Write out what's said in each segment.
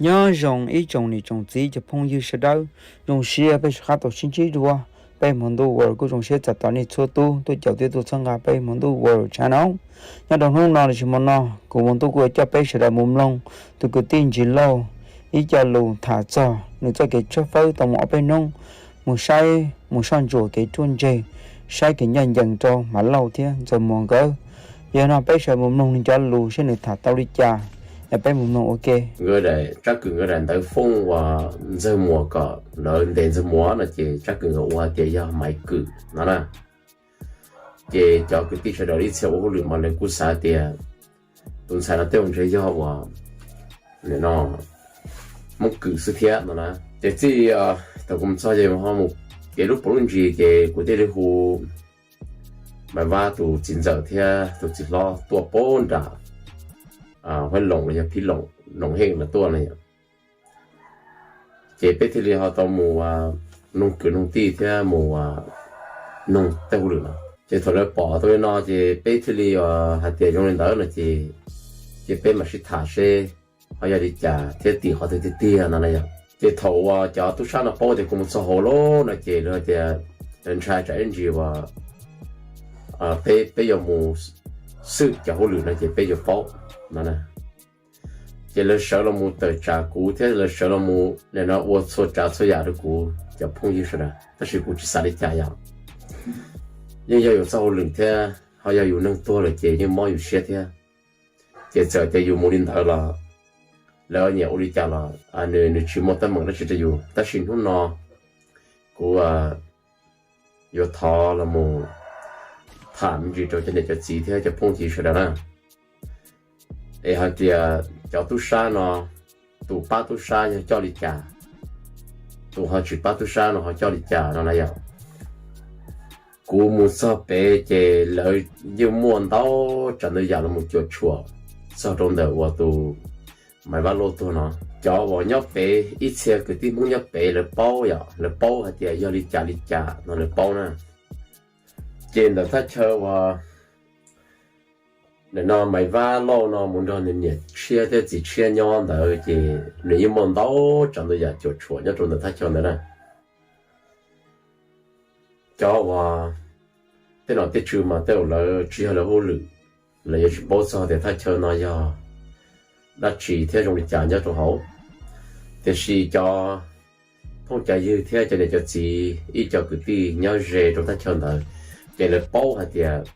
Nyob zoo ib tsoom niam tsoom txiv cov phooj ywg sawv daws, zoo siab peb sawv qab tau sib ntsib dua. Peb hmov ntuj ua kuj zoo siab txais tos nej txhua tus tuaj caum thiab tuaj txhawb nqa peb hmov ntuj ua channel. Nyob rau hnub no los sis hmo no, kuv hmov ntuj kuj coj peb sawv daws mus mloog tus kwv tij Ntsis Lauj ib co lus tham txog nws txoj kev tshawb fawb tau mus ob peb hnub, mus saib mus soj ntsuam kev ruaj ntseg, saib kev ncaj ncees rau Maiv Lauj thiab Ntxawg Muas nkawd. Yog no peb sawv mus mloog nws cov lus seb nws tham tau li cas, es peb mus mloog ua ke. Nkawd daim, Tsab Kwm nkawd daim ntawv foob uas Ntxawg Muas kom lawv ntes Ntxawg Muas no ces Tsab Kwm nkawd ua hais tias yog Maiv Kwm no na. Ces cov kwv tij sawv daws ib txhia ua hauj lwm mas lawv kuj xav tias tus ntxhais no tej zaum ntshe yog uas no Hmoob Kwm xwb thiab no na. Ces txij thaum kuv mus txog ces ho mus kev lub paus lub ntsis ces kuv thiaj li hu Maiv Vab tus txiv ntxawm thiab tus txiv hlob tuaj pab nram Huab Loos los yog Phib Loos, Noom Heej lawv tuaj no yom. Ces peb thiaj li ho tau mus noog kwv noog tij thiab mus noog tej hauj lwm no. Ces thaum lawv pom tau li no ces peb thiaj li hais tias zoo li ntawd no ces, ces peb mam sib tham seb ho yog li cas thiab tim qhov twg tiag tiag no na yom. Ces thaum uas cov tub sab no paub tias kuv mus txog hauv lawm no ces lawv hais tias lawv ntshai tsam ib ntsis uas peb, peb yuav mus xwb cov hauj lwm no ces peb yuav paub no na. Ces lawv sawv los mus tawm tsam kuv thiab lawv sawv los mus nim no ua txhua tsav txhua yam rau kuv cov phooj ywg sawv daws, tab sis kuv tsis xav li cas yom. Yeej yog yus txoj hauj lwm thiab ho yog yus neeg tuag lawm ces yeej mob yus siab thiab. Ces txawm tias yus mus li ntawd los lawv nyiam ua li cas los nws, nws tsis muaj teeb meem dab tsi rau yus. Tab sis hnub no kuv yuav thov los mus tham me ntsis rau cov niam cov txiv thiab cov phooj ywg sawv daws na, es hais tias cov tub sab no, tus pab tub sab yog coj li cas, tus ho tsis pab tub sab no ho coj li cas no na yom. Kuv mus txog pem ces lawv yeej muaj ntau tsav ntau yam los mus cuam tshuam txog rau ntawm uas tus Maiv Vab Lauj tuag no. Cov uas nyob pem, ib txhia kwv tij Hmoob nyob pem lawv paub yom, lawv paub hais tias yog li cas li cas no lawv paub na. Ces ntawm thaj chaw uas nim no Maiv Vab Lauj no mus nrog nws niam tshiab thiab txiv tshiab nyob ntawd ces nws yeej muaj ntau tsav ntau yam cuam tshuam nyob rau ntawm thaj chaw ntawd na. Cov uas tej nom tej tswv mas tej zaum lawv tsis yog lawv hauj lwm, lawv yuav tsis paub txog tias thaj chaw no yog dab tsi thiab zoo li cas nyob rau hauv. Tiam sis cov phooj cov ywg thiab cov niam cov txiv ib co kwv tij nyob ze rau thaj chaw ntawd, ces lawv paub hais tias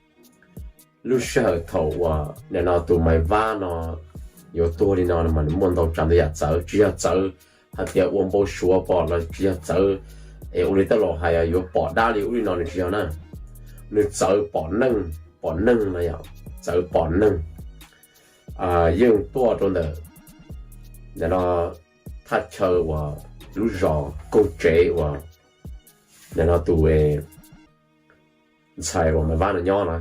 lub sij hawm thaum uas nim no tus Maiv Vab no yuav tuag li no mas nws muaj ntau tsav ntau yam txawv, tsis yog txawv hais tias ua npau suav pom los tsis yog txawv es ua li tej laus hais yuav pom dab li ub li no nws tsis yog na. Nws txawv pom neeg, pom neeg no yom, txawv pom neeg. Yeej tuaj rau ntawm nim no thaj chaw uas lub zos Koog Tsev uas nim no tus ntxhais uas Maiv Vab no nyob na.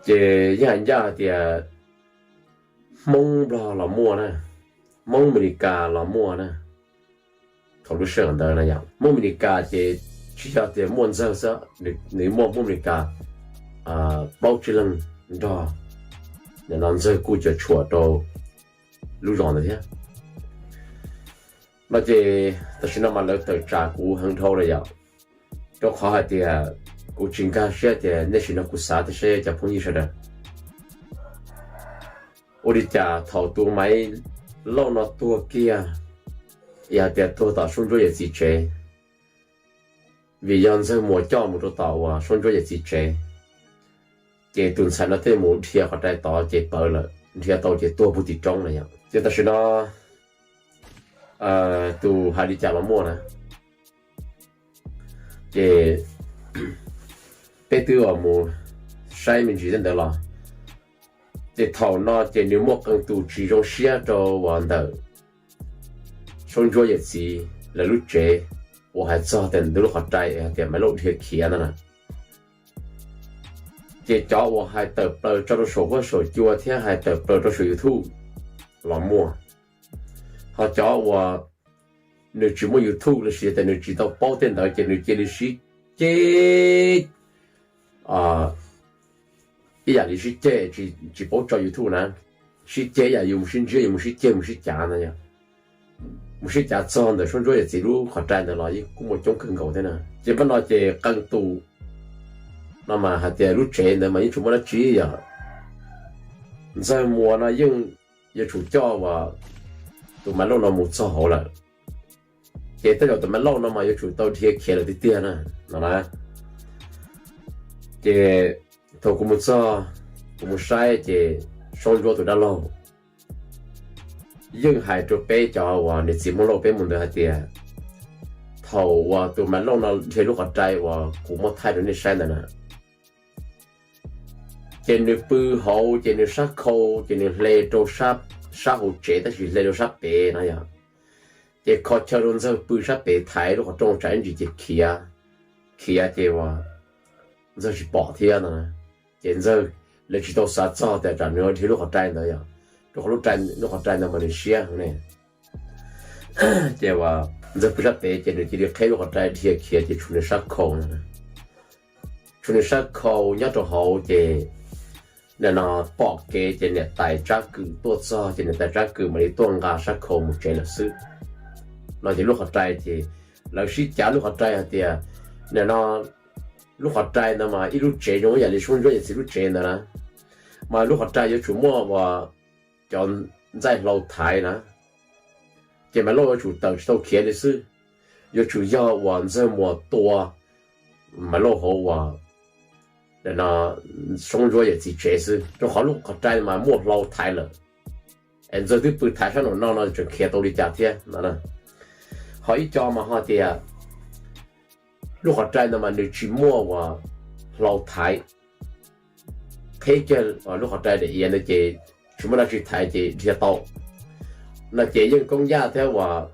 Ces yeej hais ncaj hais tias Hmoob Nplog los muaj na, Hmoob Amelikas los muaj na. Thaum lub sij hawm ntawd na yom, Hmoob Amelikas ces tsis yog tias muaj Ntxawg xwb, nws muaj Hmoob Amelikas plaub tsib leeg nrog, nim no Ntxawg kuj cuam tshuam rau lub zos ntawd thiab. No ces tam sim no mas lawv tawm tsam kuv heev dhau lawm yom, rau qhov hais tias kuv tsis nkag siab tias nej sim no kuv xav tias seb cov phooj ywg sawv daws ua li cas thaum tus Maiv Lauj no tuag kiag, yog hais tias tuag tom Saub Ntsuab yawm txiv tsev, vim yog Ntxawg Muas coj mus rau tom uas Saub Ntsuab yawm txiv tsev, ces tus ntxhais no thiaj mus dhia qhov rai tod ces pawv lawm, dhia tau ces tuag puag tim roob na yom. Ces tam sim no tus hais li cas los muaj na, ces peb twb mus saib me ntsis tej ntawd los, ces thaum no ces nws muaj qee tus tsis zoo siab rau uas ntawm Saub Ntsuab yawm txiv lawv lub tsev uas hais txog tias nws lub qhov rai hais tias Maiv Lauj dhia khiav ntawd na. Ces cov uas hais tawm plaws tso rau saum huab saum cua thiab hais tawm plaws rau saum YouTube los muaj. Ho cov uas nws tsis muaj YouTube los sis tias nws tsis tau paub tej ntawd ces nws cia li sib ceg, ib yam li sib ceg tsis paub tso YouTube na. sib ceg yam yus mus sib ntsib, yus mus sib ceg mus sib cav ntag yom. Mus sib cav txog ntawm Suab Ntsuab yawm txiv lub qhov rai ntawd los yeej kuj muaj coob kawg nkaus thiab na. Ces pab no ces qee tus no mas hais tias lub tsev ntawd mas yeej tsis muaj dab tsi yom. Ntxawg Muas no yeej yuav tsum coj uas tus Maiv Lauj no mus txog hauv lawm. Ces tej zaum tus Maiv Lauj no mas yuav tsum tau dhia khiav lawm tiag tiag na, no na. Ces thaum kuv mus txog, kuv mus saib ces Suab Ntsuab tus dab laug yeej hais rau peb cov uas niam txiv Hmoob Lauj peb mus ntawd hais tias thaum uas tus Maiv Lauj no dhia lub qhov rai uas kuv muab thaij rau nej saib ntawd na, ces nws pw hauv ces nws sab khau ces nws hle rau sab hauv tsev tab sis hle rau sab pem no yom. Ces kho chaw rau Ntxawg pw sab pem thaiv lub qhov rooj tsam ib ntsis ces khiav, khiav ces uas Ntxawg tsis pom thiab no. Ces Ntxawg lawv tsis tau xav txog tias tsam nws dhia lub qhov rai ntawd yom, rau qhov lub qhov rai ntawd mas nws siab ne. Ces uas Ntxawg pw sab pem ces nws cia li qheb lub qhov rai dhia khiav ces tshuav nws sab khau no. Tshuav nws sab khau nyob rau hauv ces nim no pom kev ces niam tais Tsab Kwm tuaj txog ces niam tais Tsab Kwm mam li tuaj nqa sab khau mus tsev lawm xwb. No ces lub qhov rai ces lawv sib cav lub qhov rai hais tias nim no lub qhov rai ntawd mas ib lub tsev zoo ib yam li Suab Ntsuab yawm txiv lub tsev ntawd na, mas lub qhov rai yuav tsum muaj uas cov ntxaij hlau thaiv na, ces Maiv Lauj yuav tsum tawm tsis tau khiav li xwb. Yuav tsum yog uas Ntxawg Muas tua Maiv Lauj hauv uas Suab Ntsuab yawm txiv tsev xwb, rau qhov lub qhov rai mas muaj hlau thaiv lawm. Es Ntxawg twb pw thaiv sab nraum no no tseem khiav tau li cas thiab no. Ho ib co mas ho tias lub qhov rai ntawd mas nws tsis muaj uas hlau thaiv, qheb kiag lub qhov rai daim iav ntawd ces tsis muaj dab tsi thaiv ces dhia tau. No ces Yeej Koob Yaj thiab uas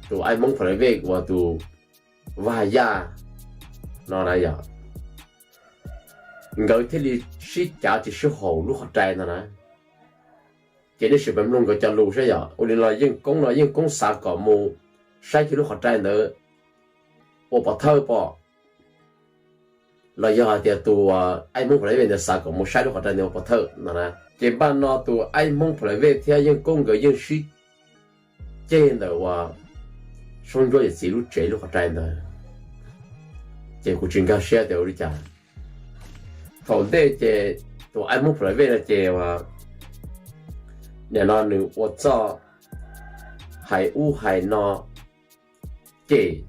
tus Aib Hmoob Pha La Vej uas tus Vaj Yaj no na yom, nkawd thiaj li sib cav tsis sib haum lub qhov rai no na. Ces nej sim pab mloog nkawd cov lus saib yom. Ua li no Yeej Koob no Yeej Koob xav kom mus saib kiag lub qhov rai ntawd ua pov thawj pom, los yog hais tias tus Aib Hmoob Pha La Vej ntawd xav kom mus saib lub qhov rai ntawd ua pov thawj no na. Ces npaj no tus Aib Hmoob Pha La Vej thiab Yeej Koob nkawd yeej sib ceg ntawm uas Suab Ntsuab yawm txiv lub tsev lub qhov rai ntawd. Ces kuv tsis nkag siab tias ua li cas. Thaum ntej ces tus Aib Hmoob Pha La Vej no ces nim no nws ua txoj hais ub hais no cem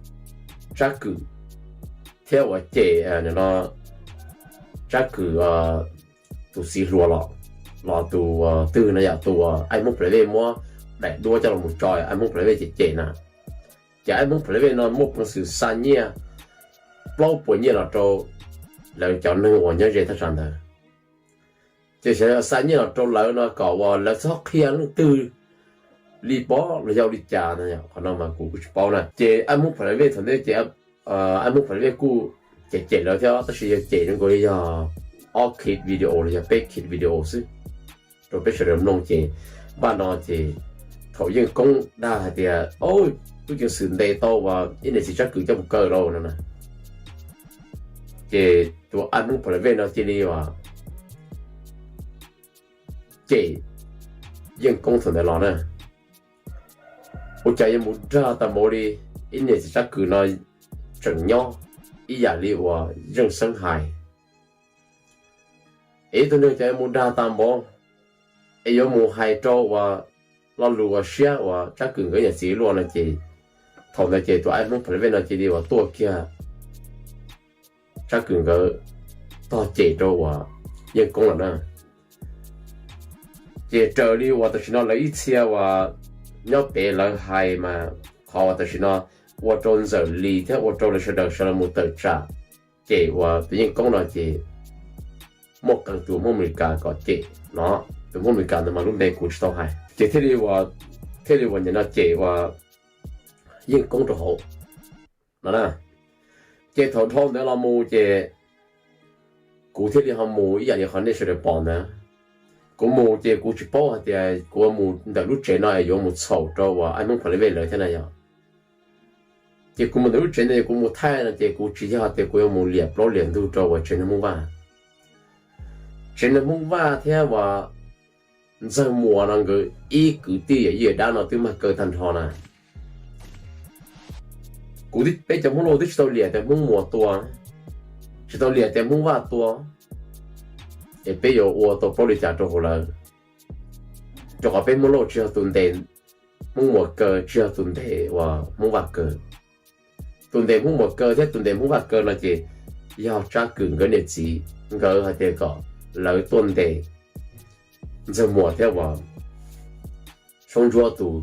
Tsab Kwm thiab uas cem no Tsab Kwm tus txiv hluas los, los tus twg no yom, tus Aib Hmoob Pha La Vej muab daim duab coj los mus tso Aib Hmoob Pha La Vej cem cem na. Ces Aib Hmoob Pha La Vej no muaj peev xwm xa nyiaj plaub puas nyiaj los rau lawv cov neeg uas nyob ze thaj tsam ntawd. Ces xyov yog xa nyiaj los rau lawv no kom uas lawv txhob qhia leej twg li pov los yog ua li cas no, qhov no mas kuv kuj tsis paub na. Ces Aib Hmoob Pha La Vej thaum ntej ces Aib Hmoob Pha La Vej kuj cem cem lawv thiab tab sis yog cem zoo nkaus li yog ob clip video los yog peb clip video xwb rau peb sawv daws mloog. Ces npaj no ces thaum Yeej Koob dag hais tias tub ceev xwm ntes tau uas ib niam txiv Tsab Kwm coj mus kaw lauj no na, ces tus Aib Hmoob Pha La Vej no cia li uas cem Yeej Koob thaum ntawd los na. Ua cas yuav mus dag tau npaum li, ib niam txiv Tsab Kwm no tseem nyob ib yam li uas Yeej Xeeb hais. Es ib tug neeg cas yuav mus dag tau npaum, es yuav mus hais rau uas lo lus uas siab uas Tsab Kwm nkawd niam txiv luaj no ces thaum ntawd ces tus Aib Hmoob Pha La Vej no cia li uas tuaj kiag Tsab Kwm nkawd tog cem rau uas Yeej Koob lawm na. Ces raws li uas tam sim no lawv ib txhia uas nyob pem lawv hais mas qhov uas tam sim no ua rau Ntxawm Lis thiab ua rau lawv sawv daws sawv los mus tawm tsam cem uas tus Yeej Koob no ces muaj qee tus Hmoob Amelikas kom cem no. Tus Hmoob Amelikas ntawd mas lub npe kuv tsis tau hais, ces thiaj li uas, thiaj li uas nim no cem uas Yeej Koob rau hauv no na. Ces thaum dhau ntawd los mus ces kuv thiaj li ho mus ib yam li qhov nej sawv daws pom ntawd. Kuv mus ces kuv tsis paub hais tias kuv mus ntawm lub tsev no yuav mus txhaum rau uas Aib Hmoob Pha La Vej lawv thiab na yom. Ces kuv mus ntawm lub tsev no kuv mus thaij no ces kuv tsis yog tias kuv yuav mus liam plaub liam ntug rau uas tsev neeg Hmoob Vaj. Tsev neeg Hmoob Vaj thiab uas Ntxawg Muas no nkawd ib kwv tij yawm yij yawm dab no twb mag kaw tag nrho na. Kuv, peb cov Hmoob Lauj twb tsis tau liam tias Hmoob Muas tua, tsis tau liam tias Hmoob Vaj tua, es peb yuav ua tau plaub li cas rau hauv lawv? Rau qhov peb Hmoob Lauj tsis yog tus ntes Hmoob Muas kaw, tsis yog tus ntes uas Hmoob Vaj kaw. Tus ntes Hmoob Muas kaw thiab tus ntes Hmoob Vaj kaw no ces yog Tsab Kwm nkawd niam txiv, nkawd hais tias kom lawv tuaj ntes Ntxawg Muas thiab uas Soob Ntsuab tus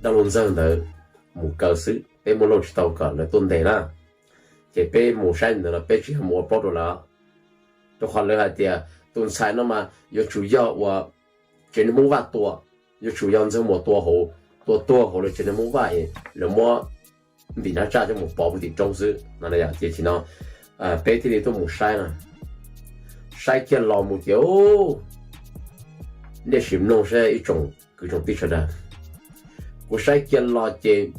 dab laug Ntxawg ntawd mus kaw xwb, peb Hmoob Lauj tsis tau kom lawv tuaj ntes na. Ces peb mus saib ntawd los peb tsis yog mus ua plaub rau lawv, rau qhov lawv hais tias tus ntxhais no mas yuav tsum yog uas tsev neeg Hmoob Vaj tua, yuav tsum yog Ntxawg Muas tua hauv, tua tuag hauv lawv tsev neeg Hmoob Vaj es lawv muab ntim nab tsaj coj mus pov puag tim roob xwb no. Ces thaum no peb thiaj li tuaj mus saib na. Saib kiag los mus ces, nej sim mloog saib ib tsoom kwv tsoom tij sawv daws, kuv saib kiag los ces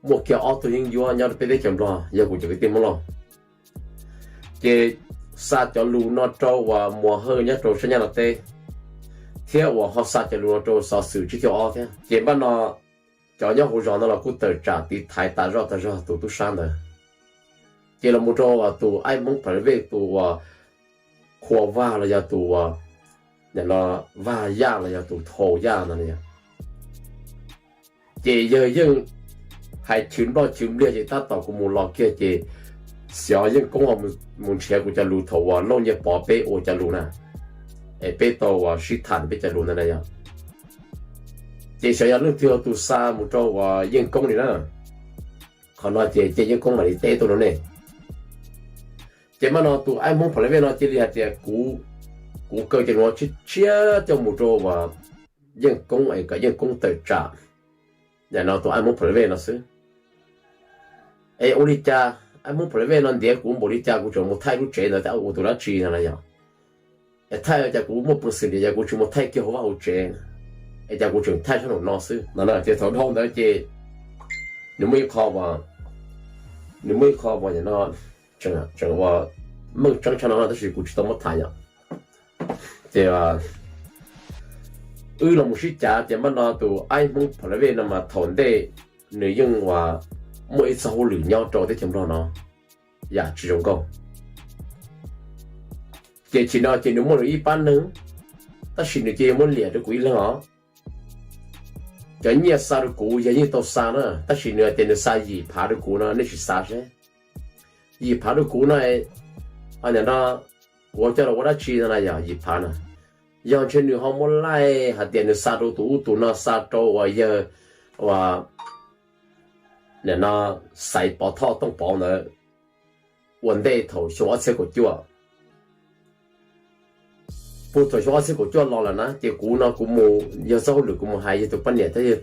muaj kiag ob tug yeeb ncuab nyob rau peb teb chaws Nplog yog kuv cov kwv tij Hmoob Lauj. Ces xa cov lus no rau uas Muas Hawj nyob rau sab Nyab Laj teb, thiab uas ho xa cov lus no rau Xov Xwm Tsib Caug Ob thiab. Ces npaj no cov nyob hauv zos no los kuj tawm tsam tiv thaiv tas zoj tas zog tus tub sab ntawd. Ces los mus rau uas tus Aib Hmoob Phav Vej tus uas Khua Vag los yog tus uas, nim no, Vag Yaj los yog tus Thau Yaj no, ces yawg yeej hais chwv nploj chwv npliag ces tab tom kuv mus los kiag ces xyov Yeej Koob mus nrhiav kuv cov lus thaum uas Lauj Nyiaj Pov peb ua cov lus na, es peb tau uas sib tham peb cov lus ntawd na yog. Ces xyov yog leej twg tus xa mus rau uas Yeej Koob li na, qhov no ces cia Yeej Koob mam li teb tuaj rau nej. Ces npaj no tus Aib Hmoob Phav Vej no cia li hais tias kuv, kuv kaw cov lus tshiab tshiab coj mus rau uas Yeej Koob es kom Yeej Koob tawm tsam, nim no tus Aib Hmoob Phav Vej no xwb. Es ua li cas Aib Hmoob Phav Vej no ntiav kuv npaum li cas kuv tseem mus thaij lub tsev ntawd thiab ua tus dab tsi no na yog? Es thaij cas kuv muaj peev xwm ntiav yog kuv tsis mus thaij kiag hauv vaj hauv tsev, es cas kuv tseem thaij sab nraum no xwb no na. Ces thaum dhau ntawd ces nws muaj ib qho, nws muaj ib qho uas nim no tseem ua meej tseeb tshaj no no tab sis kuv tsis tau muab tham yom. Ces wb los mus sib cav ces npaj no tus Aib Hmoob Phav Vej no mas thaum ntej nws yeej uas muaj ib txoj hauj lwm nyob rau teb chaws Nplog no yam tsis zoo nkauj. Ces thaum no ces nws muaj nws ib pab neeg, tab sis nws cia li muab liam rau kuv ib leeg os. Cov nyiaj xa rau kuv yog yeej tau xa na, tab sis nws hais tias nws xa yim phav rau kuv no, nej sim xav seb. Yim phav rau kuv no, nim no kuv coj los ua dab tsi no na yog yim phav na? Yog ntshe nws ho muab laij hais tias nws xa rau tus ub tus no, xa rau uas yawg uas, nim no, Xaiv Pov Thoj Tooj Pov ntawd ua ntej thaum xyoo ob txhiab kaum cuaj. Puag thaum xyoo ob txhiab kaum cuaj los lawm na, ces kuv no kuv mus yog txoj hauj lwm kuv mus hais yog tus poj niam thiab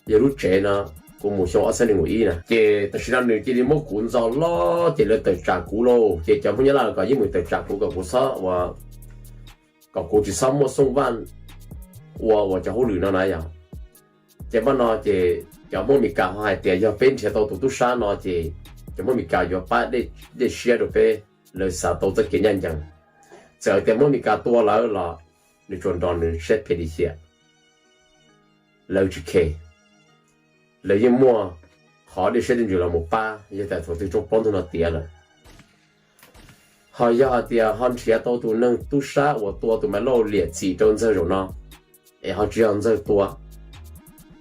yog lub tsev no, kuv mus xyoo ob txhiab nees nkaum ib na. Ces tam sim no nws cia li muab kuv ntxo los ces lawv tawm tsam kuv lauj, ces cov Hmoob Nyab Laj los kom yeej mus tawm tsam kuv kom kuv txhob ua, kom kuv tsis txhob muaj xooj vaj ua uas cov hauj lwm no na yog. Ces npaj no ces cov Hmoob Amelikas ho hais tias yog peb nrhiav tau tus tub sab no ces cov Hmoob Amelikas yuav pab dej siab rau peb, lawv xav tau txoj kev ncaj ncees. Txawm tias Hmoob Amelikas tua lawv los nws tsuas nrog nws siab phem lim hiam, lawv tsis khe, lawv yeej muaj qhov dej siab dej ntsws los mus pab yog tias thaum twg rooj plaub ntug no tiav lawm. Ho yog hais tias ho nrhiav tau tus neeg tub sab uas tua tus Maiv Lauj liam txim rau Ntxawg zaum no, es ho tsis yog Ntxawg tua,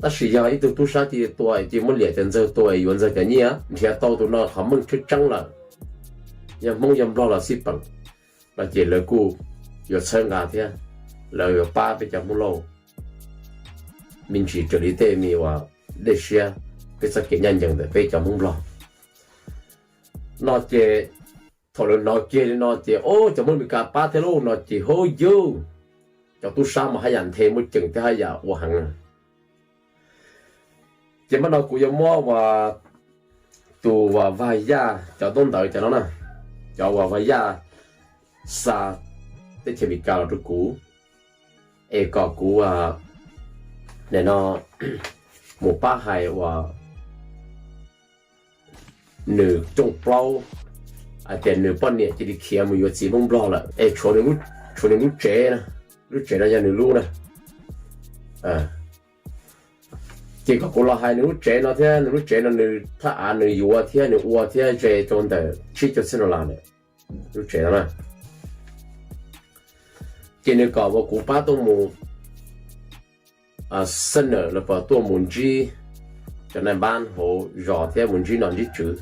tab sis yog ib tug tub sab cia li tua es cia li muab liam tias Ntxawg tua es yuav Ntxawg cov nyiaj, nrhiav tau tus no qhov meej tseeb tseeb lawm, yog Hmoob yog Nplog los xij peem, no ces lawv kuj yuav txhawb nqa thiab lawv yuav pab peb cov Hmoob Lauj me ntsis raws li tej me uas dej siab, peb txoj kev ncaj ncees ntawm peb cov Hmoob Nplog. No ces thaum lawv hnov kiag li no ces, o, cov Hmoob Amelikas pab thiab lauj no ces, hauj yauj, cov tub sab mas haj yam nthe muaj ceem thiab haj yam ua heev na. Ces npaj no kuv yuav muab uas tus uas Vag Yaj cov ntaub ntawv cov no na, cov uas Vag Yaj xa teb chaws Amelikas los rau kuv, es kom kuv, nim no, mus pab hais uas nws rooj plaub hais tias nws poj niam cia li khiav mus yuav txiv Hmoob Nplog lawm es tshuav nws lub tsev, lub tsev no yog nws lub na. Ces kom kuv los hais nws lub tsev no thiab, nws lub tsev no nws thaj av nws yuav thiab nws ua thiab ze rau ntawm tsib caug txhiab dollar lawm, lub tsev no na. Ces nws kom uas kuv pab tuaj mus xab nawm los puas tuaj mus ntsib cov naj npab hauv zos thiab mus ntsib nom ntsib tswv,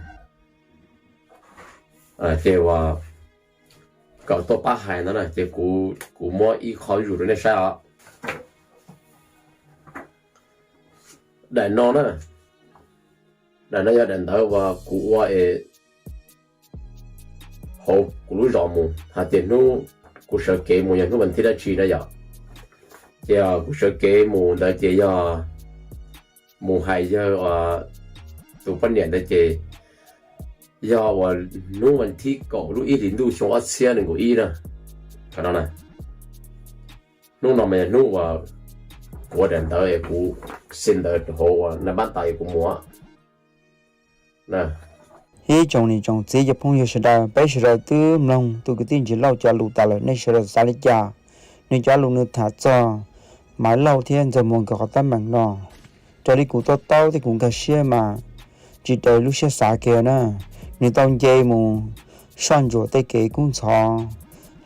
ces uas kom tuaj pab hais no na. Ces kuv muab ib qho zuj zus rau nej saib os. Daim no na, daim no yog daim ntawv uas kuv ua es hauv kuv lub zos mus hais tias hnub kuv sawv kev mus yog hnub vas thib dab tsi na yom. Ces kuv sawv kev mus ntawd ces yog mus hais yawg tus poj niam ntawd ces yog uas hnub vas thib kaum lub ib hlis ntuj xyoo ob txhiab nees nkaum ib na. Qhov no na, hnub no mas yog hnub uas kuv ua daim ntawv es kuv xi ntawv rau hauv uas naj npab tas es kuv mus. Ib tsoom niam tsoom txiv cov phooj ywg sawv daws, peb sawv daws twb mloog tus kwv tij Ntsis Lauj cov lus tas lawm, nej sawv daws xav li cas? Nws cov lus nws tham txog Maiv Lauj thiab Ntxawg Muas nkawd qhov teeb meem no, raws li kuv to taub thiab kuv nkag siab mas tsis raws lub siab xav kiag na. Nws tau nce mus soj ntsuam tej kev kub ntxhov,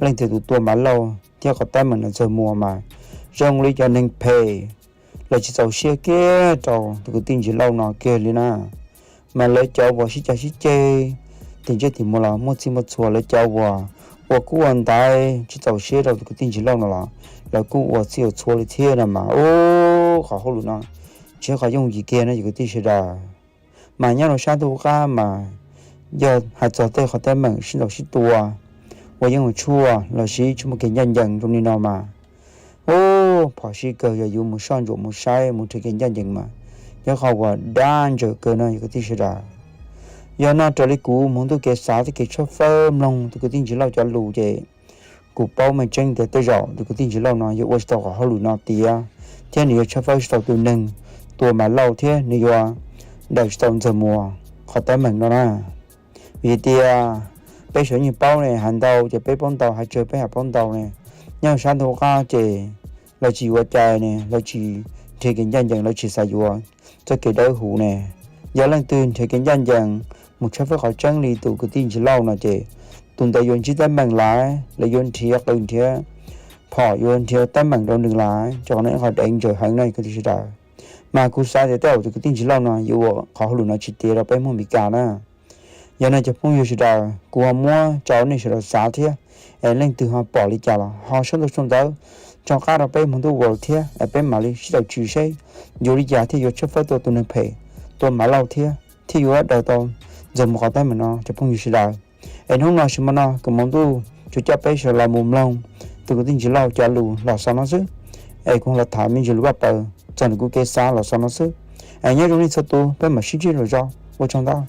leej twg tus tua Maiv Lauj thiab qhov teeb meem no Ntxawg Muas mas zoo li cov neeg phem, lawv tsis txaus siab kiag rau tus kwv tij Ntsis Lauj no kiag li na. Mas lawv cov uas sib cav sib ceg tim ntsej tim muag los muaj txhij muaj txhua, lawv cov uas ua kub ua ntaiv tsis txaus siab rau tus kwv tij Ntsis Lauj no los lawv kuj ua txhij ua txhua li thiab no mas ub, qhov hauj lwm no tsis yog qhov yooj yim kiag no cov kwv tij sawv daws. Mas nyob rau sab ntuj qab mas yog hais txog tej qhov teeb meem sib ntaus sib tua, ua yeeb ua tshuaj lossis tsis muaj kev ncaj ncees zoo li no mas ub, phom sij kawg yog yuav mus soj ntsuam mus saib mus nrhiav kev ncaj ncees mas yog qhov uas dab ntsaws kawg no cov kwv tij sawv daws. Yog no raws li kuv hmoov ntuj kev xav thiab kev tshawb fawb mloog tus kwv tij Ntsis Lauj cov lus ces kuv paub meej tseeb tias tej zaum tus kwv tij Ntsis Lauj no yuav ua tsis tau qhov hauj lwm no tiav, thiab nws yuav tshawb fawb tsis tau tus neeg tua Maiv Lauj thiab nws yuav daws tsis tau Ntxawg Muas qhov teeb meem no na. Vim tias peb sawv daws yeej paub ne, hais ntau ces peb paub ntau, hais tsawg peb hais paub ntau ne. Nyob sab ntuj qab ces lawv tsis yuav cai ne, lawv tsis nrhiav kev ncaj ncees, lawv tsis xav yuav txoj kev dawb huv ne. Yog leej twg nrhiav kev ncaj ncees mus tshawb fawb qhov tseeb li tus kwv tij Ntsis Lauj no ces tus ntawd yuav ntsib teeb meem lawm, lawv yuav nrhiav qws nrhiav phom, yuav nrhiav teeb meem rau nws lawm, ces qhov no yog qhov dab ntsaws heev no kwv tij sawv daws. Mas kuv xav tias tej zaum tus kwv tij Ntsis Lauj no yuav ua qhov hauj lwm no tsis tiav rau peb Hmoob Amelikas na. Yog no cov phooj ywg sawv daws, kuv ho muab tso nej sawv daws xav thiab, es leej twg ho pom li cas los ho sau ntawv sau ntawv rov qab rau peb hmoov ntuj ua thiab es peb mam li sib tau tswv seb yuav li cas thiaj yuav tshawb fawb tau tus neeg phem tua Maiv Lauj thiab thiaj yuav daws tau Ntxawg Muas qhov teeb meem no cov phooj ywg sawv daws. Es hnub no sij hmo no kuv hmoov ntuj tsuas coj peb sawv daws los mus mloog tus kwv tij Ntsis Lauj cov lus los xaus no xwb. Es kuv los tham me ntsis lus paj paws txog ntawm kuv kev xav los xaus no xwb. Es nyob zoo nej txhua tus, peb mam sib ntsib lwm zaus, ua tsaug ntau.